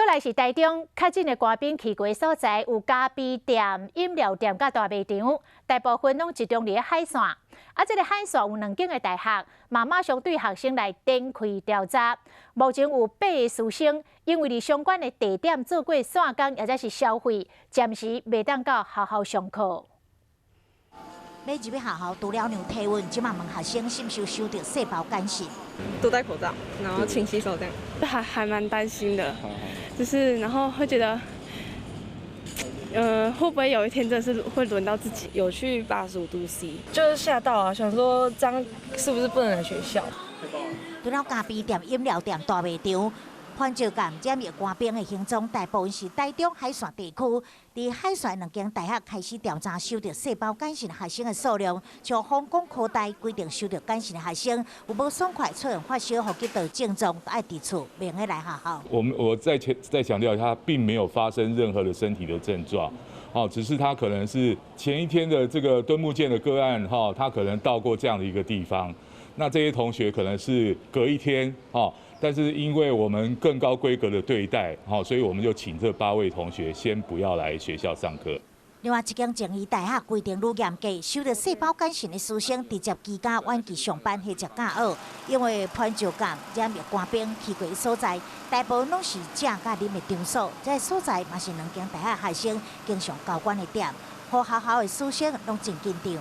閣來是台中確診的官兵去過所在，有咖啡店、飲料店佮大賣場，大部分攏集中佇咧海線。啊，這个海線有兩間的大學，嘛馬上對學生來展開調查。目前有八个師生因為佇相關的地點做過散工，抑者是消費，暫時袂當到學校上課。欲入去學校，除了量體溫，這馬問學生是毋是有收著細胞簡訊。都戴口罩，然後勤洗手，這樣。還蠻擔心的，就是然後會覺得，會不會有一天真的是會輪到自己？有去85度 C，就是嚇到啊，想說這樣是不是不能來學校？除了咖啡店、飲料店、大賣場，番石感染疫官兵的行蹤，大部分是台中海線地區。佇海線兩間大學開始調查收著細胞簡訊學生的數量，像皇崗科大規定收著簡訊的學生有無爽快出現發燒呼吸道症狀，都愛佇厝，袂用來學校。我再強調，他並沒有發生任何的身體的症狀，哦，只是他可能是前一天的這個敦睦艦的個案，哈，他可能到過這樣的一個地方。那這些同學可能是隔一天，哦，但是因為我們更高規格的對待，哈，所以我們就請這八位同學先不要來學校上課。另外一間靜宜大學規定愈嚴格，收著細胞簡訊的師生直接居家遠距上班或者教學，因為番石感染疫官兵去過所在，大部分攏是食佮啉的場所，這个所在嘛是兩間大學學生經常交關的點，予學校的師生攏真緊張。